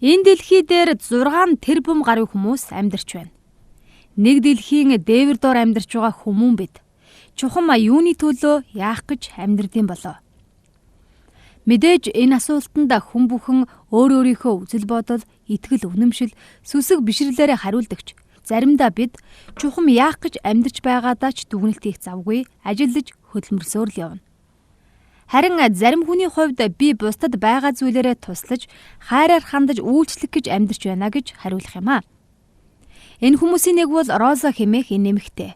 Энэ дэлхий дээр 6 тэрбум гаруй хүмүүс амьдарч байна. Нэг дэлхийн дээвэр доор амьдарч байгаа хүмүүн бид. Чухам юуны төлөө яах гэж амьдэрдэм болоо? Мэдээж энэ асуултанд хүн бүхэн өөр өөрийнхөө үзэл бодол, итгэл үнэмшил, сүсэг бишрлээрээ хариулдагч. Заримдаа бид чухам яах гэж амьдарч байгаадаа ч дүгнэлт хийх завгүй ажиллаж хөдөлмөрлсөөр л явна. Харин зарим хүний хувьд би бусдад байгаа зүйлээрээ туслаж, хайраар хандаж үйлчлэх гэж амьдарч байна гэж хариулах юм аа. Энэ хүмүүсийн нэг бол Роза хэмээх энэ эмэгтэй.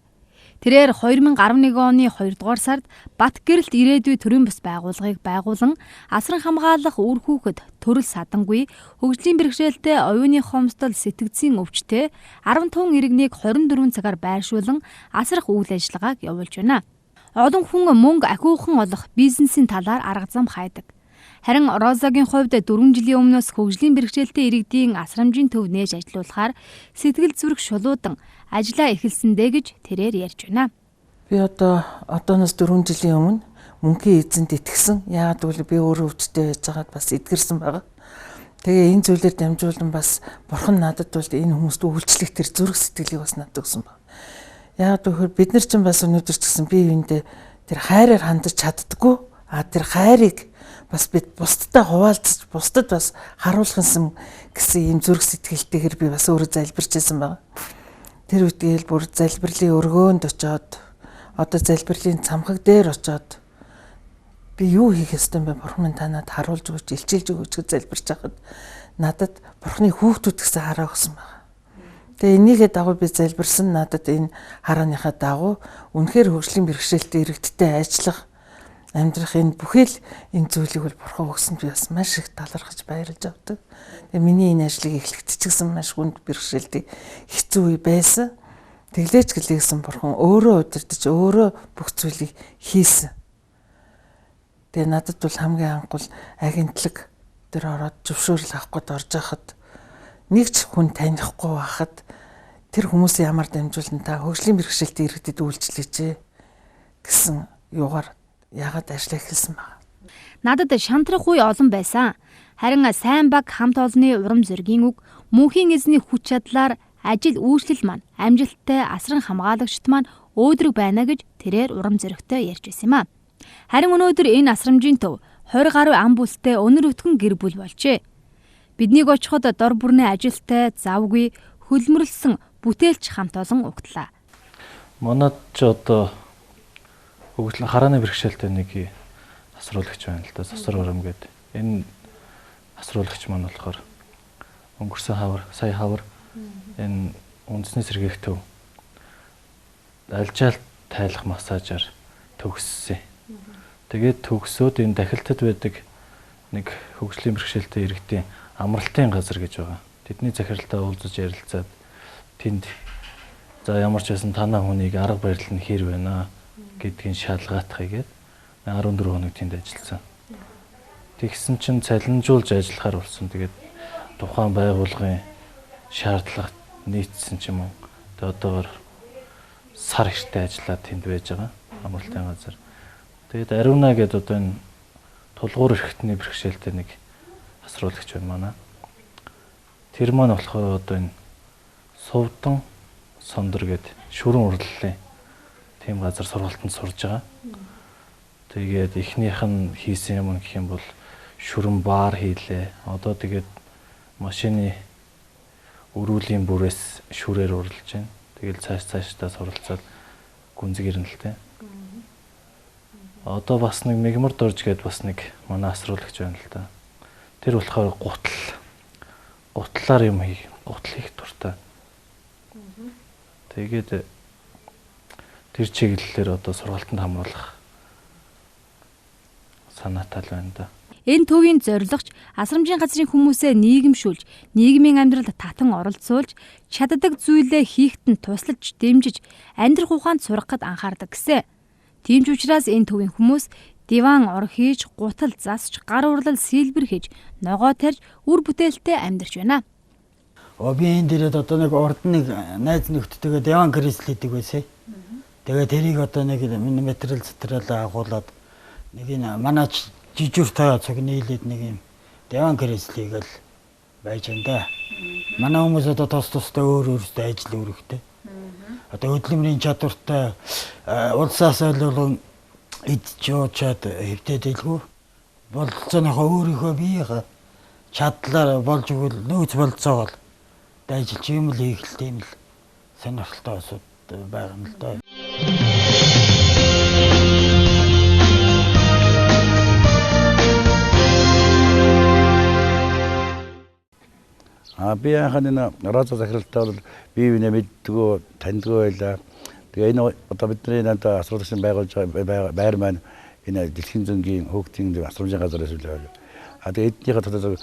Тэрээр 2011 оны 2 дугаар сард Батгэрэлт ирээдүй төрийн бус байгууллагыг байгуулан асран хамгаалах үр хүүхэд төрөл садангүй хөгжлийн бэрхшээлтэй оюуны хомсдол сэтгцийн өвчтэй 15 иргэнийг 24 цагаар байршуулан асрах үйл ажиллагааг явуулж байна. Олон хүн мөнгө ахиухан олох бизнесийн талаар арга зам хайдаг. Харин Розагийн хувьд 4 жилийн өмнөөс хөгжлийн бэрхшээлтэй иргэдийн асрамжийн төв нээж ажилуулахаар сэтгэл зүрх шулуудан ажлаа эхэлсэн дээ гэж тэрээр ярьж байна. Би одооноос 4 жилийн өмнө мөнхийн эзэнд итгэсэн. Яагаад гэвэл би өөрөө өвчтэй байж байгаад бас эдгэрсэн байгаа. Тэгээ энэ зүйлээр дамжуулан бас бурхан надад бол энэ хүмүүст үйлчлэх тэр зүрх сэтгэлийг бас надад өгсөн байна. Яагаад гэвэл бид нар ч бас өнөөдөр ч гэсэн бие биендээ тэр хайраар хандаж чаддаггүй. А тэр хайрыг бас бид бусдтай хуваалцаж, бусдад бас харуулах юмсан гэсэн ийм зүрх сэтгэлтэйгээр би бас өөрөө залбирч байсан байна. Тэр үедгээл бүр залбирлын өргөөнд очиод, одоо залбирлын цамхаг дээр очиод би юу хийх ёстой юм бэ? Бурхан минь та надад харуулж өгөөч, илчилж өгөөч гэж залбирч байхад надад Бурханы хүүхдүүд гэсэн хараа өгсөн байна. Тэгээ энийгээ дагуу би залбирсан, надад энэ харааныхаа дагуу үнэхээр хөгжлийн бэрхшээлтэй иргэдтэй ажиллах, амьдрах энэ бүхэл энэ зүйлийг бол бурхан өгсөнд би бас маш их талархаж баярлж авдаг. Тэгээ миний энэ ажлыг эхлэхэд ч гэсэн маш хүнд бэрхшээлтэй хэцүү үе байсан. Тэглээч гэлээсэн бурхан өөрөө удирдах, өөрөө бүх зүйлийг хийсэн. Тэгээ надад бол хамгийн анх бол агентлаг дээр ороод зөвшөөрөл авах гээд орж байхад нэг ч хүн танихгүй байхад тэр хүмүүсийн ямар дамжуулан та хөгжлийн бэрхшээлтэй иргэдэд үйлчлээч гэсэн юугаар яагаад ажлаа эхэлсэн байна. Надад шантрах үе олон байсан. Харин сайн баг хамт олонны урам зоригийн үг, мөнхийн эзний хүч чадлаар ажил үйлчлэл маань амжилттай асран хамгаалагчид маань өөдрөг байна гэж тэрээр урам зоригтой ярьж байсан юм а. Харин өнөөдөр энэ асрамжийн төв 20 гаруй ам бүлтэй өнөр өтгөн гэр бүл болжээ. Биднийг очиход дор бүрний ажилтай, завгүй, хөлмөрлсөн бүтээлч хамт олон угтлаа. Манад ч одоо хөгжлийн харааны бэрхшээлтэй нэг асруулагч байна л да. Сосор урам гэдэг. Энэ асруулагч маань болохоор өнгөрсөн хавар, сая хавар энэ үндэсний сэргээх төв альжаал тайлах массажаар төгссөн. Тэгээд төгсөөд энэ дахилтад байдаг нэг хөгжлийн бэрхшээлтэй иргэдийн амралтын газар гэж байгаа. Тэдний захиралтай уулзаж ярилцаад тэнд за ямар ч байсан танаа хүнийг арга барил нь хэр байна гэдгийг шалгаатахыг гээд 14 хоног тэнд ажилласан. Тэгсэн чинь цалинжуулж ажиллахаар болсон. Тэгээд тухайн байгууллагын шаардлага нийцсэн ч юм уу. Тэгээд одоогор сар хэртэй ажиллаад тэнд байж байгаа амралтын газар. Тэгээд Ариуна гэдэг одоо энэ тулгуур эрхтний бэрхшээлтэй нэг асруулагч байна манай. Тэр маань болохоор одоо энэ сувдан сондор гээд шүрэн урлалын тийм газар сургалтанд сурж байгаа. Тэгээд эхнийх нь хийсэн юм гэх юм бол шүрэн баар хийлээ. Одоо тэгээд машины өрүүлийн бүрээс шүрээр урлаж байна. Тэгэл цааш цаашдаа суралцаад гүнзгий ирнэ л дээ. Одоо бас нэг мегмар дорж гээд бас нэг манай асруулагч байна л да. Тэр болохоор гутлаар юм хий, гутал хийх дуртай. Тэгээд тэр чиглэлээр одоо сургалтанд хамруулах санаатай л байна да. Энэ төвийн зорилгоч асрамжийн газрын хүмүүсээ нийгэмшүүлж, нийгмийн амьдралд татан оролцуулж, чаддаг зүйлээ хийхэд нь туслаж, дэмжиж, амьдрах ухаанд сургахад анхаардаг гэсэн. Тийм ч учраас энэ төвийн хүмүүс диван ор хийж, гутал засч, гар урлал сэлбэр хийж, ногоо тарьж, үр бүтээлтэй амьдарч байна. Би энэ дээрээ одоо нэг урд нэг найз нөхдөдөө диван кресло хийдэг байсан. Тэгээ тэрийг одоо нэг материал материал агуулад нэг энэ манай жижүүр тоо цуг нийлээд нэг юм диван креслийг л байж энэ да. Манай хүмүүс одоо тус тустай өөр өөрсдөө ажил үүрэгтэй. Одоо хөдөлмөрийн чадвартай улсаас ойлгон идж уучаад хэвтээд илгүү. Бололцооныхоо өөрийнхөө биеийнхээ чадлаар болж өгвөл нөөц бололцоогоо дайжилж юм л хийх л тийм л сонирхолтой улсууд байгаа юм л доо. Би анхан энэ Роза захиралтай бол бие биенээ мэддэггүй, таньдгүй байлаа. Тэгээ энэ одоо бидний надад асруулагч байгуулж байгаа байр маань энэ дэлхийн зөнгийн хөөгтийн асрамжийн газар байсан лээ. А тэгээ эднийхээ дотор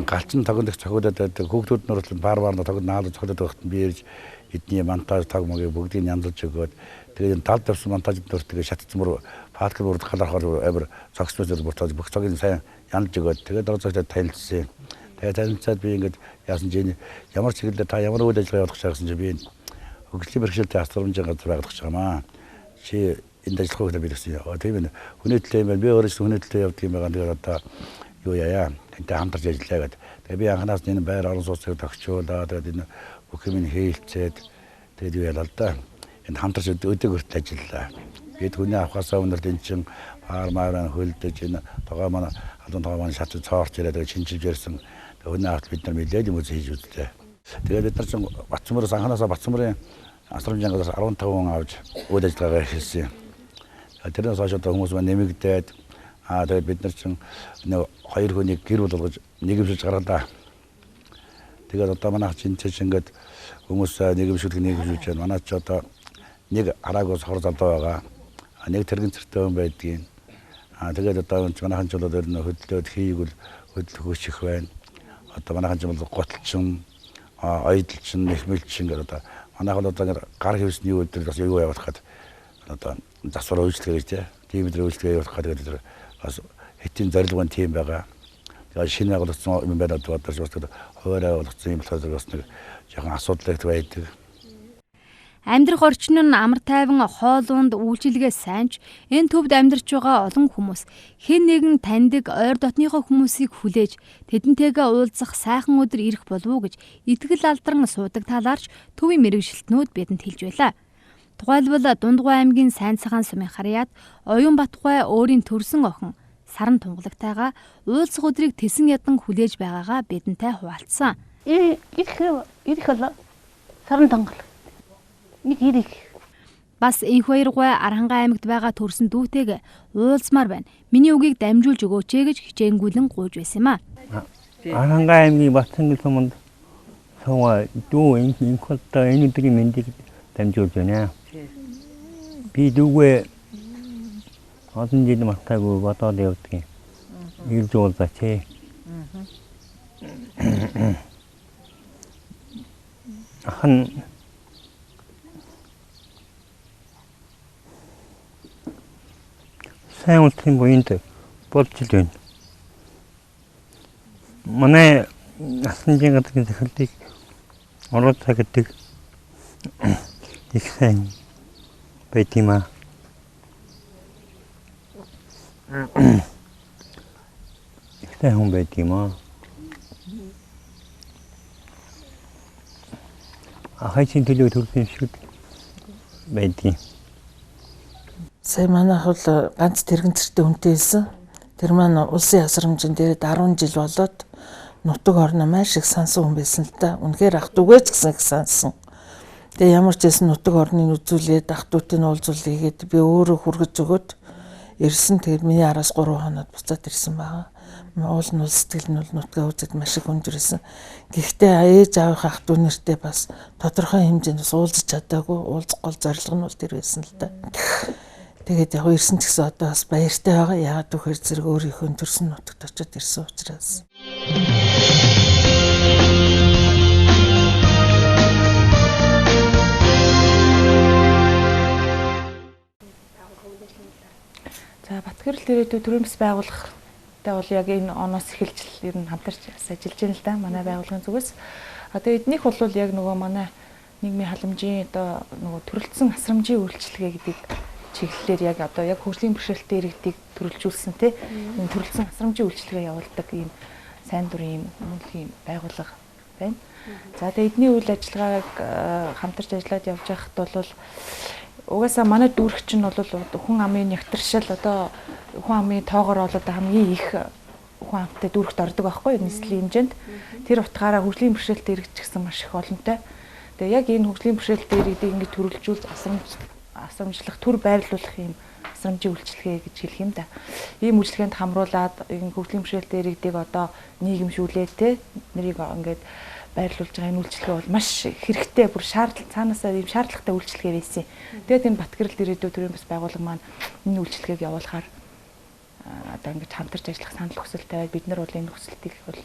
галчин тогон дэх цохиодод байдаг хүүхдүүд нь хүртэл баар баар тогон наалж цохиодод байхад би ирж эдний монтаж тог могийг бүгдийг янзалж өгөөд тэгээ энэ талд явсан монтажд нөр тэгээ шатцсан мөр паткал бүрд галархаар амар цогцсоос бүртаж бүх цогийг сайн янзалж өгөөд тэгээ дор цогтой танилцсан. Тэгээ танилцаад би ингээд яасан чи ямар чиглэлээр та ямар үйл ажиллагаа явуулах гэж байсан чи би хөгжлийн бэрхшээлтэй асрамжийн газар байгуулах гэж байгаамаа. Чи энд ажиллах уу гэдэг би тэгсэн. Тийм ээ. Хүний төлөө юм байна. Би өөрөө ч хүний төлөө явдаг юм байгаа. Тэгээд одоо юу яа тантай хамтарч ажиллая гэдэг. Тэгээ би анханаас энэ байр орон сууцыг тогтчуулаа. Тэгээд энэ бүх юм хийлцээд тэгээд юу ялаа л да. Энд хамтарч өдөг хүртэл ажиллалаа. Бид хүний авахаасаа өмнө энэ чин паар маараа хөлдөж энэ тогоо манай халуун тогоо маань шатж цоорч ирээд тэгээд шинчилж ирсэн. Тэгээд хүний авалт бид нар нэлээд юм хийж үзлээ. Тэгээд бид нар чин Батцмөрөөс анханасаа Батцмөрийн асрамжийн газар 15 хүн авч үйл ажиллагаагаа эхэлсэн. Тэрнээс хойш одоо хүмүүс маань нэмэгдээд тэгээд бид нар чинь нэг хоёр хүнийг гэр бүл болгож нийгэмшилж гаргалаа. Тэгээд одоо манайх чинь ч ингээд хүмүүс нийгэмшүүлэх нийгэмшүүлж байна. Манай ч одоо нэг хараагүй сохор залуу байгаа. Нэг тэрэгэн цэртэй хүн байдгийн. Тэгээд одоо манайхан ч бол ер нь хөдлөөд хийгвэл хөдлөх хүч их байна. Одоо манайхан ч бол готалчин, оёдолчин, нэхмэлчин гэдэг одоо манайх бол одоо ингээд гар хэвсний өдөр бас юу явуулах гээд одоо засвар үйлчлэгээ гэж тийм өдөр үйлчлэгээ явуулах гээд тэр бас хэтийн зорилгын тим байгаа. Тэгээд шинэ байгуулагдсан юм байна одоо бас хуваараа болгоцсон юм болохоор бас нэг жоохон асуудал их байдаг. Амьдрах орчин нь амар тайван хоолунд үйлчилгээ сайнч энэ төвд амьдарч байгаа олон хүмүүс хэн нэгэн таньдаг ойр дотныхоо хүмүүсийг хүлээж тэдэнтэйгээ уулзах сайхан өдөр ирэх болов уу гэж итгэл алдран суудаг талаарч төвийн мэргэжилтнүүд бидэнд хэлж байлаа. Тухайлбал Дундгуй аймгийн Сайн цагаан сумын харьяат Оюун Батгай өөрийн төрсөн охин Саран тунгалагтайгаа уулзах өдрийг тэсэн ядан хүлээж байгаагаа бидэнтэй хуваалцсан. Ирэх бол Саран тунгалаг. Нэг ирэх. Бас Инх Баяргуй Архангай аймагт байгаа төрсөн дүүтэйг уулзмаар байна. Миний үгийг дамжуулж өгөөч гэж хичээнгүйлэн гуйж байсан юм а. Архангай аймгийн Батсангэл суманд суугаа дүү инх хоттой энэ өдрийн мэндийг дамжуулж байна. Би дүүгээ олон жил мартаагүй бодоод явдаг юм. Ирж уулзаач ээ. Ахан сайн улсын буянд болж ил байна. Манай асрамжийн газрын захирлыг Оролцоо гэдэг их сайн байт юм аа. Их сайн хүн байт юм аа. Ахайчийн төлөө төрсөн шиг байдгийн. Сая манайх бол ганц тэрэгэн цэртэй хүнтэй хэлсэн. Тэр маань улсын асрамжин дээр 10 жил болоод нутаг орноо маш их сансан хүн байсан л да. Үнэхээр ах дүүгээ ч гэсэн их сансан. Тэгээ ямар ч байсан нутаг орныг үзүүлээд ах дүүтийг уулзуул хийгээд би өөрөө хүргэж өгөөд ирсэн. Тэгээд миний араас 3 хоноод буцаад ирсэн байгаа. Уул нь бол сэтгэл нь бол нутгаа үзэд маш их өнжирсэн. Гэхдээ ээж аавынхаа ах дүү нэртэй бас тодорхой хэмжээнд бас уулзах чадаагүй. Уулзах гол зорилго нь бол тэр байсан л да. Тэгээд яг ирсэн ч гэсэн одоо бас баяртай байгаа. Яагаад гэвэл зэрэг өөрийнхөө төрсөн нутагт очиод ирсэн учраас. За Батгэрэл дээрээ төрийн бас байгууллагатай бол яг энэ оноос эхэлж ер нь хамтарч ажиллаж байна л да манай байгууллагын зүгээс. А тэгээд эднийх бол яг нөгөө манай нийгмийн халамжийн одоо нөгөө төрөлцсөн асрамжийн үйлчилгээ гэдэг чиглэлээр яг одоо яг хөгжлийн бэрхшээлтэй иргэдийг төрөлжүүлсэн тий энэ төрөлцсөн асрамжийн үйлчилгээ явуулдаг ийм Сайн дурын мөнхийн байгууллага байна. За тэгээ эдний үйл ажиллагааг хамтарч ажиллаад явж байхад бол угаасаа манай дүүрэг чинь бол хүн амын нягтршил одоо хүн амын тоогоор бол одоо хамгийн их хүн амтай дүүрэгт ордог байхгүй нийслэлийн хэмжээнд. Тэр утгаараа хөгжлийн бэрхшээлтэй иргэд ч гэсэн маш их олонтой. Тэгээ яг энэ хөгжлийн бэрхшээлтэй иргэдийг ингэж төрөлжүүлж асрамжлах, төр байрлуулах юм асрамжийн үйлчилгээ гэж хэлэх юм да. Ийм үйлчилгээнд хамруулад энэ хөгжлийн бэрхшээлтэй иргэдийг одоо нийгэмшүүлээ те нэрийг ингээд байрлуулж байгаа энэ үйлчилгээ бол маш хэрэгтэй, бүр шаардлага цаанаасаа ийм шаардлагатай үйлчилгээ байсан. Тэгээд энэ Батгэрэл ирээдүй төрийн бас байгууллага маань энэ үйлчилгээг явуулахаар одоо ингэж хамтарч ажиллах санал хүсэл тавиад бид нар бол энэ хүсэлтийг бол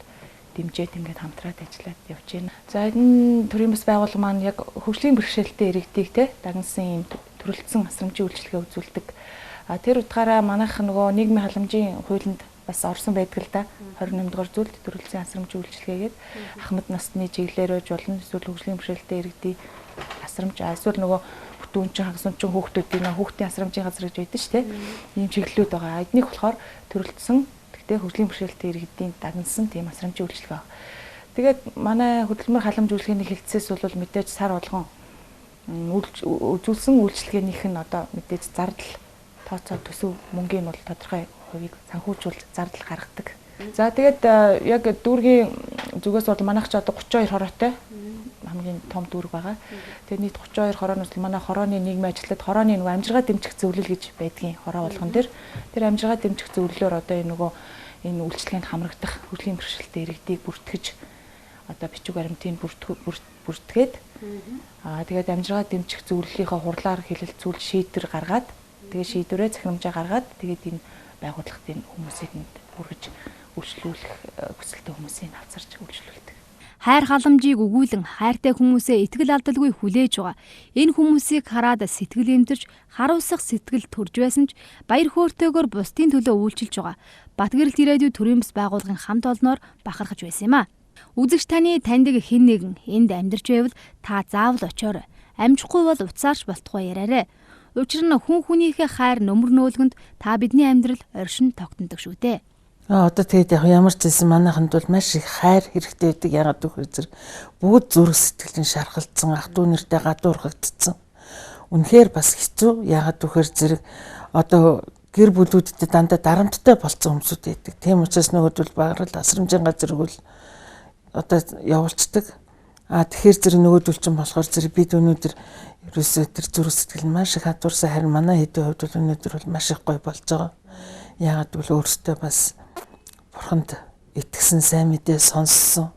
дэмжиж ингээд хамтраад ажиллаад явж байна. За энэ төрийн бас байгууллага маань яг хөгжлийн бэрхшээлтэй иргэдийг те дагнсан ийм төрөлдсөн асрамжийн үйлчилгээ үзүүлдэг. А тэр утгаараа манайх нөгөө нийгмийн халамжийн хуулинд бас орсон байдаг л да. 28 дугаар зүйлд төрөлдсөн асрамжийн үйлчилгээгээд ахмад насны чиглэлээр байж болно. Эсвэл хөгжлийн бэрхшээлтэй иргэдийн асрамж, эсвэл нөгөө бүтүүнчин хагас унчин хүүхдүүдийн хүүхдийн асрамжийн газар гэж байдаг шүү дээ. Ийм чиглэлүүд байгаа. Эднийх болохоор төрөлдсөн гэхдээ хөгжлийн бэрхшээлтэй иргэдийн дагнсан тийм асрамжийн үйлчилгээ байна. Тэгээд манай хөдөлмөр халамж үйлчилгээний хэлтсээс бол мэдээж сар болгон үзүүлсэн үйлчилгээнийх нь одоо мэдээж зардал тооцоо төсөв мөнгийн бол тодорхой хувийг санхүүжүүлж зардал гаргадаг. За тэгээд яг дүүргийн зүгээс бол манайх ч одоо 32 хороотой хамгийн том дүүрэг байгаа. Тэгээд нийт 32 хорооноос манай хорооны нийгмийн ажилтнад хорооны нөгөө амжиргаа дэмжих зөвлөл гэж байдгийн хороо болгон дээр. Тэр амжиргаа дэмжих зөвлөлөөр одоо энэ нөгөө энэ үйлчилгээнд хамрагдах хөгжлийн бэрхшээлтэй иргэдийг бүртгэж одоо бичиг баримтыг бүртгээд аа тэгээд амжиргаа дэмжих зөвлөлийнхөө хурлаар хэлэлцүүлж шийдвэр гаргаад тэгээд шийдвэрээ захирамжаа гаргаад тэгээд энэ байгууллагын хүмүүсийг хүргэж үйлчлүүлэх хүсэлтэй хүмүүсийг авцарч үйлчлүүлдэг. Хайр халамжийг өгүүлэн хайртай хүмүүсээ итгэл алдалгүй хүлээж байгаа. Энэ хүмүүсийг хараад сэтгэл эмдэрч харуулсах сэтгэл төрж байсан ч баяр хөөртэйгээр бусдын төлөө үйлчилж байгаа. Батгэрэл ирээдүй төрийн бас байгууллагын хамт олноор бахархаж байсан юм а. Үзэгч таны таньдаг хэн нэгэн энд амьдарч байвал та заавал очоорой. Амжихгүй бол уцаарч болтугай яриарай. Учир нь хүн хүнийхээ хайр нөмөр нөөлгөнд та бидний амьдрал оршин тогтнодог шүү дээ. Одоо тэгээд яг ямар ч байсан манайханд бол маш их хайр хэрэгтэй байдаг. Ягаад гэвэл зэрэг бүгд зүрх сэтгэлийн шархалдсан, ах дүү нартай гадуурхагдсан. Үнэхээр бас хэцүү. Ягаад гэвэл зэрэг одоо гэр бүлүүдтэй дандаа дарамттай болцсон хүмүүсүүд байдаг. Тийм учраас нөгөөдөл баграл асрамжийн газар өгвөл одоо явуулцдаг. А тэгэхээр зэрэг нөгөөдөл чинь болохоор зэрэг бид өнөөдөр ерөөсөө тэр зүрх сэтгэл нь маш их хадуурсан, харин манай хэдийн хувьд бол өнөөдөр бол маш их гоё болж байгаа. Ягаад гэвэл өөрсдөө бас бурханд итгэсэн, сайн мэдээ сонссон.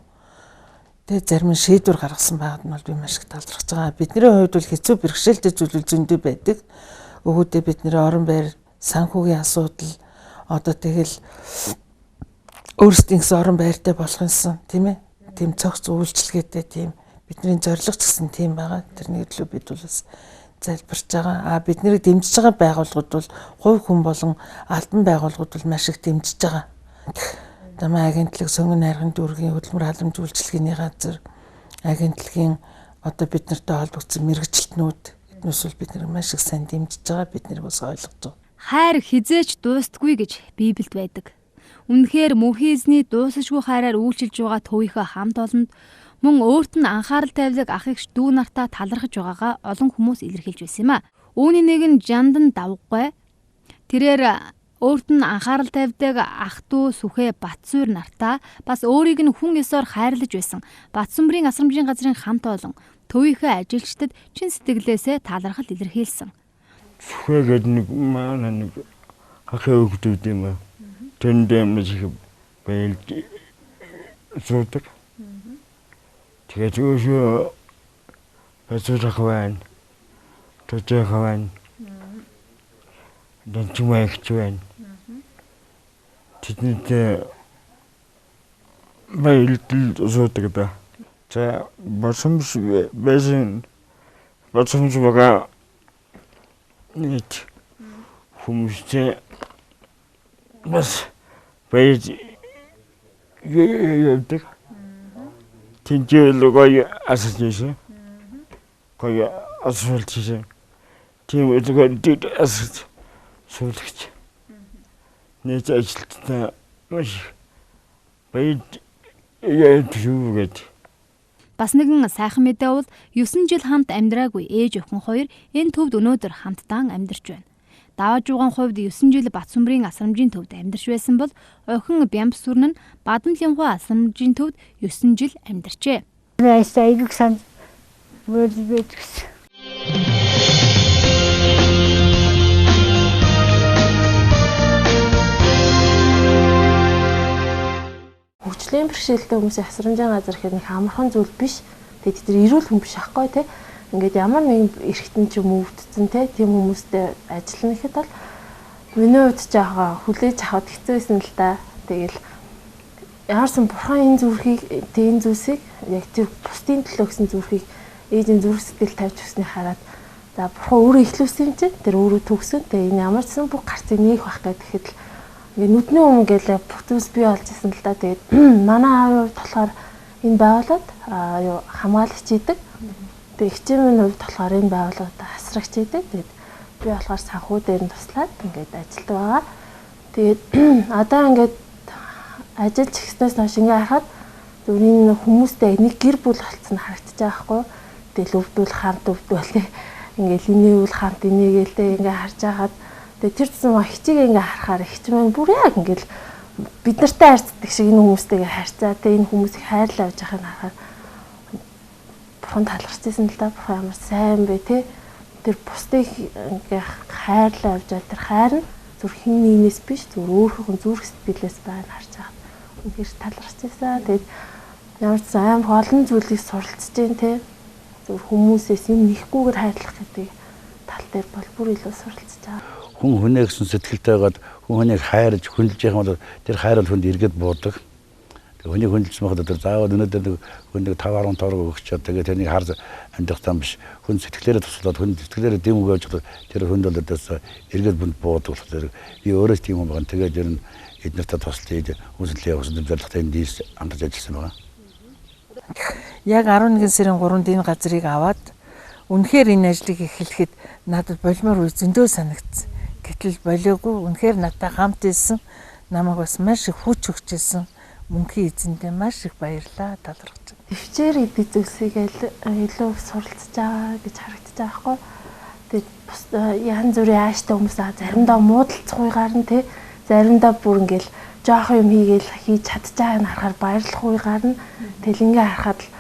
Тэгээ зарим нь шийдвэр гаргасан байгаад нь бол би маш их талархаж байгаа. Бидний хувьд бол хэцүү бэрхшээлтэй зүйлүүд зөндөө байдаг. Өгөөдөө бидний орон байр, санхүүгийн асуудал одоо тэгэл өөрсдийн гэсэн орон байртай болох юмсан, тийм ээ. Тийм цогц үйлчилгээтэй тийм бидний зорилго ч гэсэн тийм байгаа. Тэрний төлөө бид бол бас залбирч байгаа. А биднийг дэмжиж байгаа байгууллагууд бол хувь хүн болон албан байгууллагууд бол маш их дэмжиж байгаа. Дамаа агентлаг, Сонгон найргын дүүргийн хөдөлмөр халамж үйлчилгээний газар, агентлагийн одоо бид нартай холбогдсон мэргэжилтнүүд эднээс бол бид нар маш их сайн дэмжиж байгаа. Бид нарыг бас ойлгож байгаа. Хайр хизээч дуустдаггүй гэж Библиэд байдаг. Үнэхээр мөнхийн эзний дуусашгүй хайраар үйлчилж байгаа төвийнхөө хамт олонд мөн өөрт нь анхаарал тавьдаг ах эгч дүү нартаа талархаж байгаагаа олон хүмүүс илэрхийлж байсан юм а. Үүний нэг нь Жандан Давгай. Тэрээр өөрт нь анхаарал тавьдаг ах дүү Сүхэ Батсуур нартаа бас өөрийг нь хүн ёсоор хайрлаж байсан Батсүмбрийн асрамжийн газрын хамт олон төвийнхөө ажилчдад чин сэтгэлээсээ талархал илэрхийлсэн. Сүхэ гэдэг нэг манай нэг ахын хүүхдүүд юм аа. Тэндээ маш их баялж суудаг. Тэгээд өөрөөр бацуулах байна. Төжөөх байна. Дэнчмэгч байна. Тэднийтэй баялж суудаг да. За босомж байсан босомж байгаа нэг хүмүүстэй бас баяж явдаг. Тэнцэл гоё асууж байсан. Гоё асуулт хийсэн. Тийм зүгээр дэд асууж суулагч. Нийт ажилтнаа маш Баяр яа гэж. Бас нэгэн сайхан мэдээ бол 9 жил хамт амьдраагүй ээж охин хоёр энэ төвд өнөөдөр хамтдаа амьдарч байна. Даваажуугаан хувьд 9 жил Батсүмрийн асрамжийн төвд амьдарч байсан бол охин Бямбсүрэн нь Бадамлынхуй асрамжийн төвд 9 жил амьдарчээ. Хөгжлийн бэрхшээлтэй хүмүүсийн асрамжийн газар гэхэд нэг амархан зүйл биш. Тэгээд тэр эрүүл хүн биш аахгүй те. Ингээд ямар нэгэн эргэтэн ч юм өвдсөн те тийм хүмүүстэй ажиллана гэхэд бол миний хувьд жаахан хүлээж авахд хэцүү байсан л да. Тэгэл яарсан бурхан энэ зүрхийг тэг энэ зүйлсийг яг тэр бусдын төлөө гэсэн зүрхийг ээжийн зүрх сэтгэл тавьж өгснийг хараад за бурхан өөрөө эхлүүлсэн юм чинь тэр өөрөө төгсөн. Тэгээ энэ ямар ч сан бүх гарцыг нээх байх гэхэд л ингээ нүдний өмнө ингээл бүх зүйлс бий болж исэн л да. Тэгээд манай аавын хувьд болохоор энэ байгууллагад юу хамгаалагч идэг. Тэгээ эгчийн минь хувьд болохоор энэ байгууллагад асрагч идэг. Тэгээд би болохоор санхүү дээр нь туслаад ингээд ажилтдаг байгаа. Тэгээд одоо ингээд ажиллаж ихснээс хойш ингээ харахад зөв энэ хүмүүстэй нэг гэр бүл болцсон харагдаж байгаа байхгүй юу. Тэгэл өвдүүл хамт өвдүүл те. Ингээл инээвэл хамт инээгээл те ингээ харж байхад тэгээ тэр тусам хичээгээ ингээ харахаар эгч маань бүр яг ингээл бид нартай харьцдаг шиг энэ хүмүүстэйгээ харьцаа те энэ хүмүүсийг хайрлаа явж байхыг харахаар бурхан талархаж байсан л да. Бурхан ямар сайн бэ те. Тэр бусдыг ингээ хайрлаа явж байгаа тэр хайр нь зүр хин нэгнээс биш зүр өөрийнхөө зүрх сэтгэлээс байна харж байгаа. Үнэхээр талархаж байсан. Тэгээд ямар ч аим олон зүйлийг суралцж जैन те. Зүр хүмүүсээс юм нэхгүйгээр хайрлах гэдэг тал дээр бол бүр илүү суралцж байгаа. Хүн хүнээ гэсэн сэтгэлтэй байгаад хүн хүнийг хайрж хүндэлж явах юм бол тэр хайр бол хүнд эргээд буудаг. Тэгээ хүнийг хүндэлсэн байхад тэр заавал өнөөдөр нэг хүн нэг 5 10 товрог өгчөөд тэгээ тэрнийг хар амьдрах зам биш. Хүн сэтгэлээрээ туслаад хүн сэтгэлээрээ дэм өгөөж тэр хүнд бол өдөөс эргээд бүнд буудаг болохоор би өөрөө тийм юм байна. Тэгээд ер нь эднэртэй туслая хүмүүсээ явуулсан зорилготой энэ дийс хамтарч ажилласан байгаа. Яг 11 сарын 3-нд энэ газрыг аваад үнэхээр энэ ажлыг эхлэхэд надад болмоор үе зөндөө санагдсан. Гэтэл болоогүй үнэхээр надтай хамт исэн намайг бас маш их хүч өгч исэн мөнхийн эзэндээ маш их баярлаа талархаж байна. Төвчээр гэдэг зүйлсийг илүү суралцж байгаа гэж харагдаж байгаа байхгүй. Тэгээд бус янз бүрийн ааштай хүмүүс заримдаа муудалцах үе гарна те. Заримдаа бүр ингээл жоохон юм хийгээл хийж чадж байгааг нь харахаар баярлах үе гарна. Тэгэл ингээ харахад л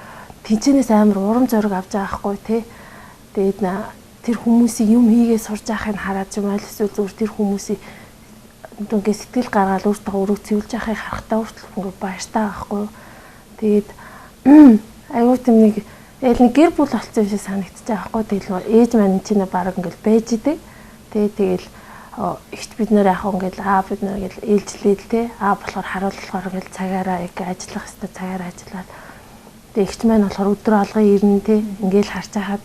тэнцэнээс амар урам зориг авч байгаа байхгүй те. Тэгээд тэр хүмүүсийн юм хийгээ сурж байхыг хараад юм аль эсвэл зүгээр тэр хүмүүсийн ингээ сэтгэл гаргаал өөртөө өрөг цэвэрлж байхыг харахтаа хүртэл ингээ баяртай байхгүй. Тэгээд аюу тийм нэг яг нэг гэр бүл болсон юм шиг санагдчих байхгүй. Тэгэл ээж маань чинь баг ингээл байж идэг. Тэгээд тэгэл ихт бид нэр яг ингээл аа бид нэр ингээл ээлжлээл те. Аа болохоор харуул болохоор ингээл цагаараа яг ажиллах хэвээр цагаараа ажиллаад тэгээд ихт маань болохоор өдөр алган ирнэ те. Ингээл харж байхад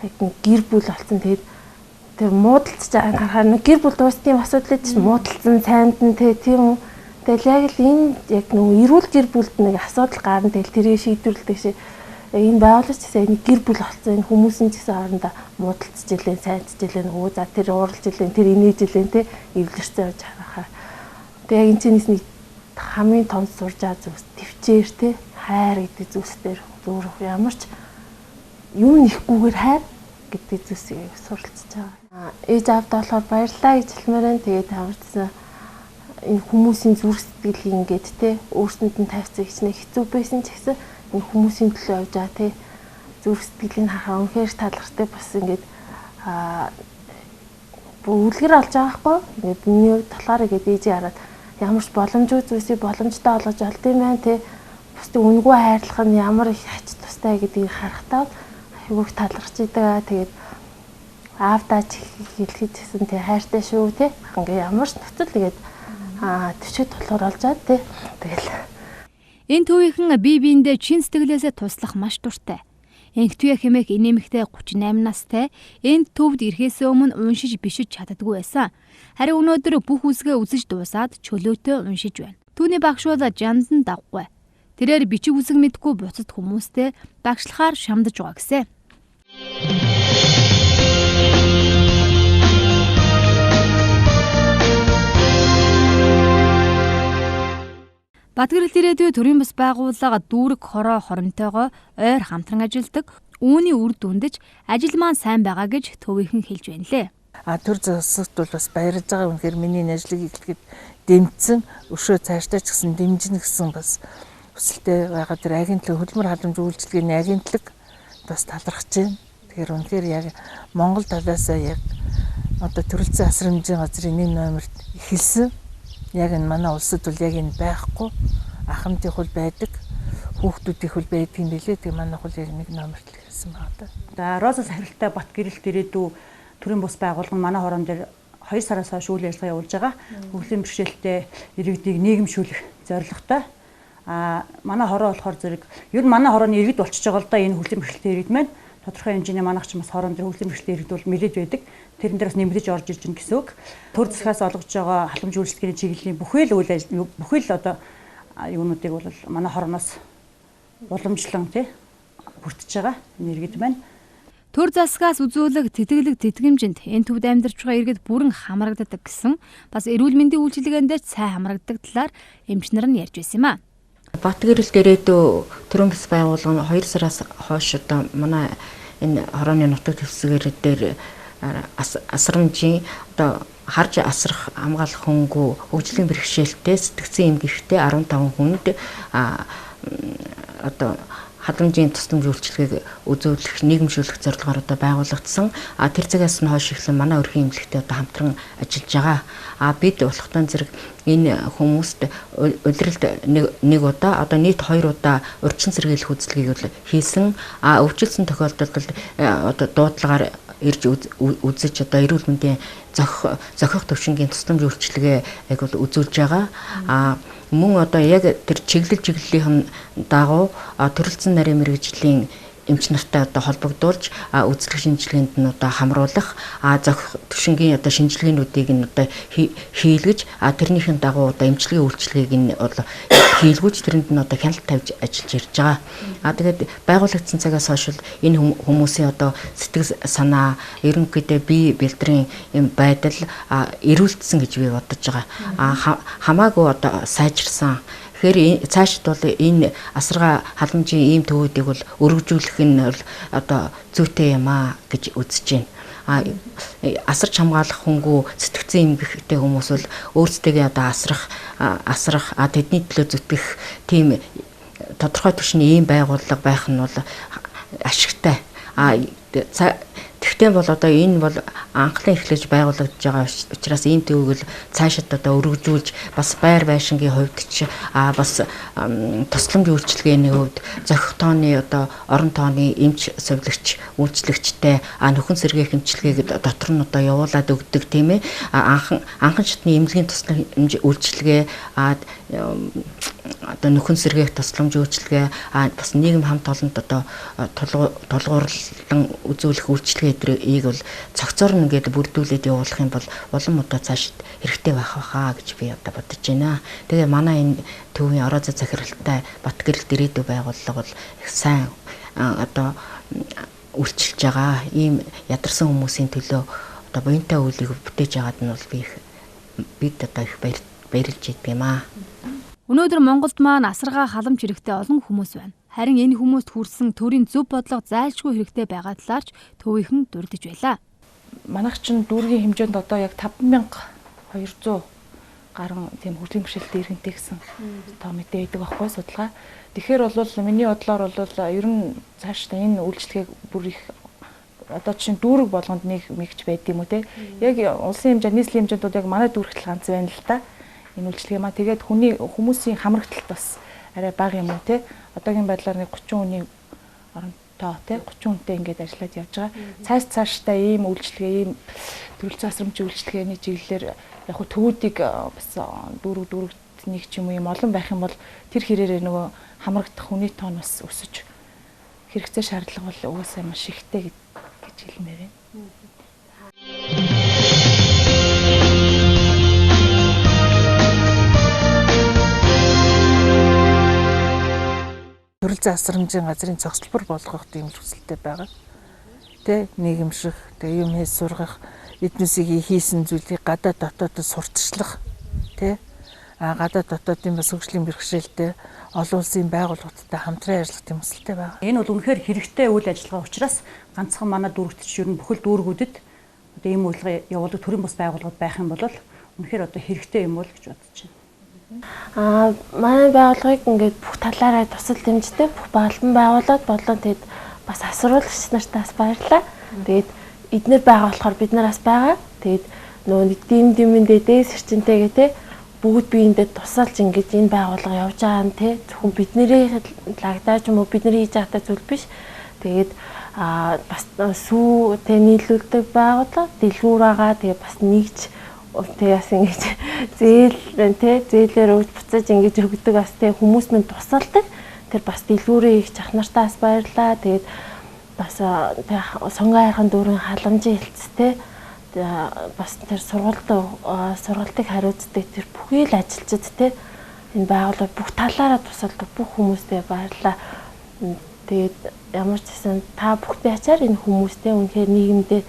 яг нэг гэр бүл болсон. Тэгээд тэр муудалцж байгааг харахаар нэг гэр бүл дуусна тийм асуудал чинь муудалцсан сайнд нь те тийм үү. Тэгэл яг л энэ яг нөгөө эрүүл гэр бүлд нэг асуудал гарна тэгэл тэрийг шийдвэрлэдэг шиг энэ байгууллагч гэсэн энэ гэр бүл болсон энэ хүмүүс нь ч гэсэн хоорондоо муудалцж илэн сайндж илэн өө за тэр ууралж илэн тэр инээж илэн те эвлэрсэн явж харахаар. Тэг яг энэ чинээс нэг хамгийн том сурж байгаа зүйлс төвчээр те хайр гэдэг зүйлс дээр зүгээр ямар ч юм нэхгүйгээр хайр гэдэг зүйлсийг суралцж байгаа. Ээж аавдаа болохоор баярлалаа гэж хэлмээр байна. Тэгээд хамарчсан энэ хүмүүсийн зүрх сэтгэлийг ингээд те өөрсөнд нь тавьсан хичнээн хэцүү байсан ч гэсэн энэ хүмүүсийн төлөө явж байгаа те зүрх сэтгэлийг харахаар үнэхээр талархтай бас ингээд үлгэр олж байгаа хгүй. Ингээд миний хувьд болохоор ингээд ээжийг хараад ямар ч боломжгүй зүйлсийг боломжтой олгож олд юм байна те. Бусдыг үнгүй хайрлах нь ямар их ач тустай гэдгийг харахтаа айгүйх талархаж идэг. Тэгээд аавдаа ч хэлэхэд гэсэн те хайртай шүү те. Ингээ ямар ч нөхцөл тэгээд төчөд тулгуур олж аа те. Тэгэл Энэ төвийнхэн бие биендээ чин сэтгэлээсээ туслах маш дуртай. Энхтвэ хэмээх инээмэгтэй 38 настай энд төвд ирэхээс өмнө уншиж бичиж чаддаггүй байсан. Харин өнөөдөр бүх үсгээ үзэж дуусаад чөлөөтэй уншиж байна. Түүний багш бол Жандан Давгүй. Тэрээр бичиг үсэг мэдгүй буцад хүмүүстэй багшлахаар шамдаж байгаа гэсэн. Батгэрэл ирээдүй төрийн бас байгууллага дүүрэг хороо хоронтойгоо ойр хамтран ажилладаг. Үүний үр дүндэж ажил маань сайн байгаа гэж төвийнхэн хэлж байна лээ. А төр засагт бол бас баярлж байгаа. Үнэхээр миний ажлыг эхлэхэд дэмжсэн, өшөө цаашдаа ч гэсэн дэмжинэ гэсэн бас хүсэлтэй байгаа. Тэр агентлаг хөдөлмөр халамж үйлчилгээний агентлаг бас талархаж байна. Тэгэхээр үнэхээр яг Монгол талаасаа яг одоо төрөлцсөн асрамжийн газрын нэг номерт эхэлсэн. Яг энэ манай улсад бол яг энэ байхгүй. Ахмадын хул байдаг, хүүхдүүдийн хул байдаг юм билээ. Тэгээ манай хул яг нэг номерт л эхэлсэн байна да. За Роза сахилттай Бат гэрэлт ирээдүй төрийн бус байгууллага нь манай хорон дээр 2 сараас хойш үйл ажиллагаа явуулж байгаа. Хөгжлийн бэрхшээлтэй иргэдийг нийгэмшүүлэх зорилготой. А манай хороо болохоор зэрэг ер нь манай хорооны иргэд болчихж байгаа л да энэ хөгжлийн бэрхшээлтэй иргэд маань тодорхой хэмжээний манайх ч бас хорон дээр хөгжлийн бэрхшээлтэй иргэд бол нэмэгдэж байдаг. Тэрэн дээр бас нэмэгдэж орж ирж байна гэсэн үг. Төр засгаас олгож байгаа халамж үйлчлэгээний чиглэлийн бүхэл үйл ажил бүхэл одоо юунуудыг бол манай хорооноос уламжлан тий хүртэж байгаа энэ иргэд маань. Төр засгаас үзүүлэх тэтгэлэг тэтгэмжинд энэ төвд амьдарч байгаа иргэд бүрэн хамрагддаг гэсэн бас эрүүл мэндийн үйлчилгээнд ч сайн хамрагддаг талаар эмч нар нь ярьж байсан юм а. Батгэрэл дээрээдүү төрийн бас байгууллага нь 2 сараас хойш одоо манай энэ хорооны нутаг дэвсгэр дээр асрамжийн одоо харж асрах хамгаалах хөнгөө хөгжлийн бэрхшээлтэй сэтгцэн эмгэгтэй 15 хүнд одоо халамжийн тусламж үйлчилгээг үзүүлэх, нийгэмшүүлэх зорилгоор одоо байгуулагдсан. А тэр цагаас нь хойш эхлэн манай өрхийн эмнэлэгтэй одоо хамтран ажиллаж байгаа. А бид болохтон зэрэг энэ хүмүүст улиралд нэг удаа, одоо нийт 2 удаа урьдчилан сэргийлэх үзлэгийг бол хийсэн. А өвчлөсөн тохиолдолд одоо дуудлагаар ирж үзэж одоо эрүүл мэндийн зохих төвшингийн тусламж үйлчилгээ яг бол үзүүлж байгаа. А мөн одоо яг тэр чиглэл чиглэлийн дагуу төрөлцсөн нарийн мэргэжлийн эмч нартай одоо холбогдуулж үзлэг шинжилгээнд нь одоо хамруулах, зохих түвшингийн одоо шинжилгээнүүдийг нь одоо хийлгэж, тэрнийхэн дагуу одоо эмчилгээ үйлчилгээг нь бол хийлгүүж тэрэнд нь одоо хяналт тавьж ажиллаж ирж байгаа. Тэгээд байгуулагдсан цагаас хойш энэ хүмүүсийн одоо сэтгэл санаа, ерөнхийдөө бие бэлдрийн юм байдал эрүүлдсэн гэж би бодож байгаа. Хамаагүй одоо сайжирсан. Тэгэхээр цаашд бол энэ асаргаа халамжийн ийм төвүүдийг бол өргөжүүлэх нь бол одоо зүйтэй юм аа гэж үзэж байна. Асарч хамгаалах хөнгөө сэтгцэн эмгэгтэй хүмүүс бол өөрсдөө одоо асрах тэдний төлөө зүтгэх тийм тодорхой түвшний ийм байгууллага байх нь бол ашигтай. Тэгтээ бол одоо энэ бол анхлан эхлэж байгуулагдж байгаа учраас ийм төвийг л цаашид одоо өргөжүүлж бас байр байшингийн хувьд ч бас тусламж үйлчилгээний хувьд зохих тооны одоо орон тооны эмч сувилагч үйлчлэгчтэй нөхөн сэргээх эмчилгээг дотор нь одоо явуулаад өгдөг тийм ээ анхан шатны эмнэлгийн тусламж үйлчилгээ одоо нөхөн сэргээх тусламж үйлчилгээ бас нийгэм хамт олонд одоо тулгуурлан үзүүлэх үйлчилгээ эдрийг бол цогцоор нь ингээд бүрдүүлээд явуулах юм бол улам удаа цаашид хэрэгтэй байх байхаа гэж би одоо бодож байна. Тэгээ манай энэ төвийн ороо зай захиралтай Батгэрэл ирээдүй байгууллага бол их сайн одоо үйлчилж байгаа. Ийм ядарсан хүмүүсийн төлөө одоо буянтай үйлийг бүтээж байгаад нь бол бид одоо их баярлж идэг юм аа. Өнөөдөр Монголд маань асаргаа халамж хэрэгтэй олон хүмүүс байна. Харин энэ хүмүүст хүрсэн төрийн зөв бодлого зайлшгүй хэрэгтэй байгаа талаарч төвийнхэн дурдж байлаа. Манайх чинь дүүргийн хэмжээнд одоо яг 5200 гаруй тийм хөгжлийн бэрхшээлтэй иргэнтэй гэсэн тоо мэдээ байдаг байхгүй судалгаа. Тэгэхээр бол миний бодлоор бол ер нь цаашдаа энэ үйлчлэгийг бүр их одоо чинь дүүрэг болгонд нэг мэгч байд юм уу те. Яг улсын хэмжээ, нийслэлийн хэмжээнд бол яг манай дүүрэгт л ганц байна л та. Энэ үйлчлэгээ маа тэгээд хүний хүмүүсийн хамрагдлалт бас арай бага юм уу те. Одоогийн байдлаар нэг 30 хүний оронтоо те 30 хүнтэй ингээд ажиллаад явж байгаа. Цааш цаашдаа ийм үйлчлэгээ, ийм төрөлцсөн асрамжийн үйлчлэгээний чиглэлээр яг хөө төвүүдийг бас дүүрэг нэг ч юм уу юм олон байх юм бол тэр хэрээрээ нөгөө хамрагдах хүний тоон бас өсөж хэрэгцээ шаардлага бол угаасаа маш ихтэй гэж хэлмээр байна. Төрөлцөн асрамжийн газрын зогсолбор болгох тийм л хүсэлтэй байгаа. Тэ нийгэмших, тэ юм хийж сургах, эднүсийг хийсэн зүйлийг гадаа дотоодод сурталчлах, тэ Гадаад дотоодын бас хөгжлийн бэрхшээлтэй олон улсын байгууллагуудтай хамтран ажиллах тийм хүсэлтэй байна. Энэ бол үнэхээр хэрэгтэй үйл ажиллагаа учраас ганцхан манай дүүрэгт ч ер нь бүхэл дүүргүүдэд одоо ийм үйлдэл явуулдаг төрийн бус байгууллагууд байх юм бол үнэхээр одоо хэрэгтэй юм уу гэж бодож байна. Манай байгууллагыг ингээд бүх талаараа тусал дэмждэг, бүх албан байгууллагууд болон тэгэд бас асруулагч нартаас баярлалаа. Тэгээд эднэр байгаа болохоор бид нар бас байгаа. Тэгээд нөгөө нэг дим димэндээ дээс хэрчэнтэйгээ те бүгд биендээ тусалж ингэж энэ байгууллага явж байгаа нь те зөвхөн бидний лагтаа ч юм уу бидний хийж байгаатай зүйл биш. Тэгээд бас сүү те нийлүүлдэг байгууллага дэлгүүр байгаа. Тэгээ бас нэгж тэгээ бас ингэж зээл те зээлээр өгч буцаж ингэж өгдөг бас те хүмүүс минь тусалдаг. Тэр бас дэлгүүрээ их чах нартаас баярлаа. Тэгээд бас тэ Сонгон хайрхан дүүрэн халамжийн хэлцтэй бас тэр сургалтыг хариуцдаг тэр бүхий л ажилчид те энэ байгууллага бүх талаараа тусалдаг бүх хүмүүстээ баярлалаа. Тэгээд ямар ч гэсэн та бүхний ачаар энэ хүмүүстэй үнэхээр нийгэмдээ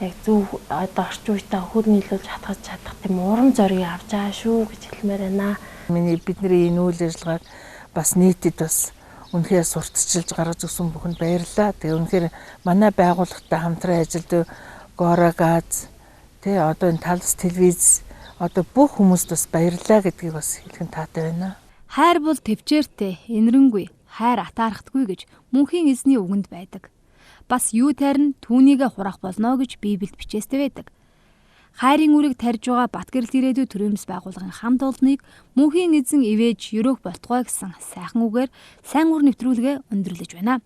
яг зөв одоо орчин үетэй хөл нийлүүлж хатгаж чадах тийм урам зориг авч байгаа шүү гэж хэлмээр байна. Миний бидний энэ үйл ажиллагааг бас нийтэд бас үнэхээр сурталчилж гаргаж өгсөн бүхэнд баярлалаа. Тэгээ үнэхээр манай байгууллагатай хамтран ажилладаг Гора газ тий одоо энэ талс телевиз одоо бүх хүмүүст бас баярлалаа гэдгийг бас хэлэх нь таатай байна. Хайр бол төвчээртэй, энэрэнгүй, хайр атаархдаггүй гэж мөнхийн эзний үгэнд байдаг. Бас юу тайрна түүнийгээ хураах болно гэж Библиэд бичээстэй байдаг. Хайрын үрийг тарьж байгаа Батгэрэл ирээдүй төрийн бас байгууллагын хамт олныг мөнхийн эзэн ивэж өрөөх болтугай гэсэн сайхан үгээр сайн үр нэвтрүүлгээ өндөрлөж байна.